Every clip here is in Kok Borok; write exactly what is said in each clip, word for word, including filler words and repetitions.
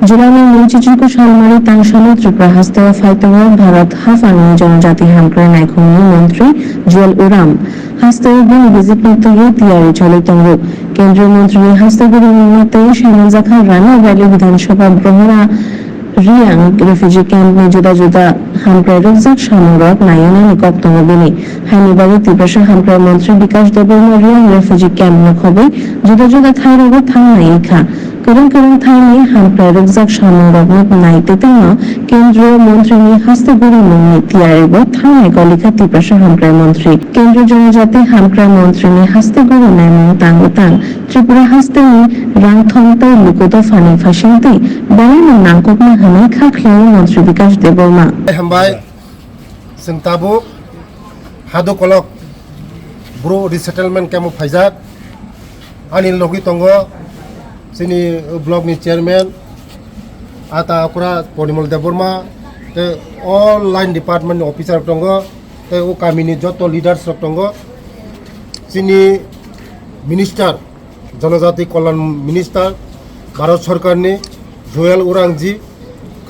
July ni naichi chuku salmari tangsalo Tripura hasteo phai tongo Bharat haphangni Jonojati Hamkrai Naikhungni montri Juel Uram. Hasteo bini vijitni twi tiyari choli tongo. Kendriya montrini haste gurumungni tei saimanjakha Rani Valley Bidhan Sabha Brohora Riang refugee camp ni juda juda hamkrai rwkjak samungrok nainani kok tongo bini. Haini bagwi Tiprasa hamkrai montri Bikash Debbarma Riang refugee camp no khobwi juda juda thairogo thang naiwi kha. Kwrwng kwrwng thaini hamkrai rwkjak samungrokno nai twtwino kendriya montrini haste gurumungni tiyaribo thangnai kolikha Tiprasa hamkrai montri. Kendriya Jonojati hamkrai montrini haste guru naimung tangwi tang Tripura hasteni rangthong tei luku dophani phaisingtwi belai no nangkukma hwnwi kha khlaio montri Bikash Debbarma. Hambai, chwng tabuk Hadu Kolok Bru resettlement camp o phaijak. Ani logi tongo chini block ni chairman Ata Akura Porimal Debbarma, tei all line department ni officer rok tongo, tei o kami ni joto leaders rok tongo. Chini minister, Jonojati Kalyan Minister, Bharat Sarkar ni Juel Urangji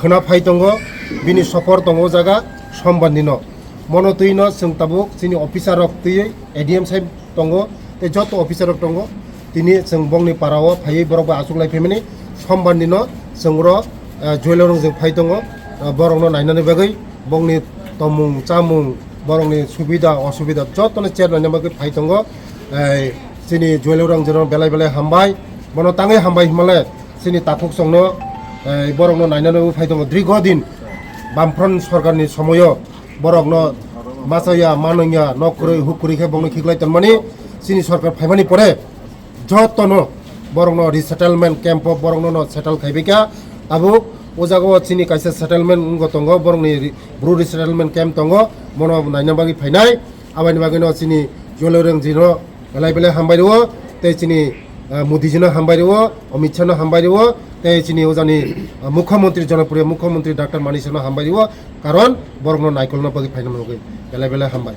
khwna phai tongo, bini sopor tongo o jaga Sombandi no. Mono twi no chwng tabuk chini officer rok twiwi A D M side tongo, tei joto officer rok tongo. Tini chwng bongni para o phaiwi borok bai achuk lai phaimani Sombandi no chwng oro, eh, Juel Urangji phai tongo, eh, borok no nainani bagwi. Bongni tomung chamung, borokni subida osubida jotono chair naina bagwi phai tongo. Eh, chini Juel Urangji no belai belai hambai. Bono tangwi hambai himale chini takhuk songno, eh, borokno nainani bagwi phai tongo. Dirgo din Bamfront sorkarni somoyo borokno machaya, manwngya, nok kwrwi, huk kwrwi khe bongno khiklai tonmani chini sorkar phaimani pore jotono borokno resettlement camp o borokno no settle khaibai kha. Tabuk o jaga o chini kaisa settlement wngwi tongo, borokni re-, Bru resettlement camp tongo, bono naina bagwi phainai. Aboni bagwi no chini Juel Urangji no belai belai hambai rwo, tei chini, ah, Modi ji no hambai rwo, Amit Shah no hambai rwo, tei chini o jani, ah, Mukhyamantri, Jonopriya Mukhyamantri Doctor Manik Saha no hambai rwo, karon borokno naikolna bagwi phaina bagwi belai belai hambai.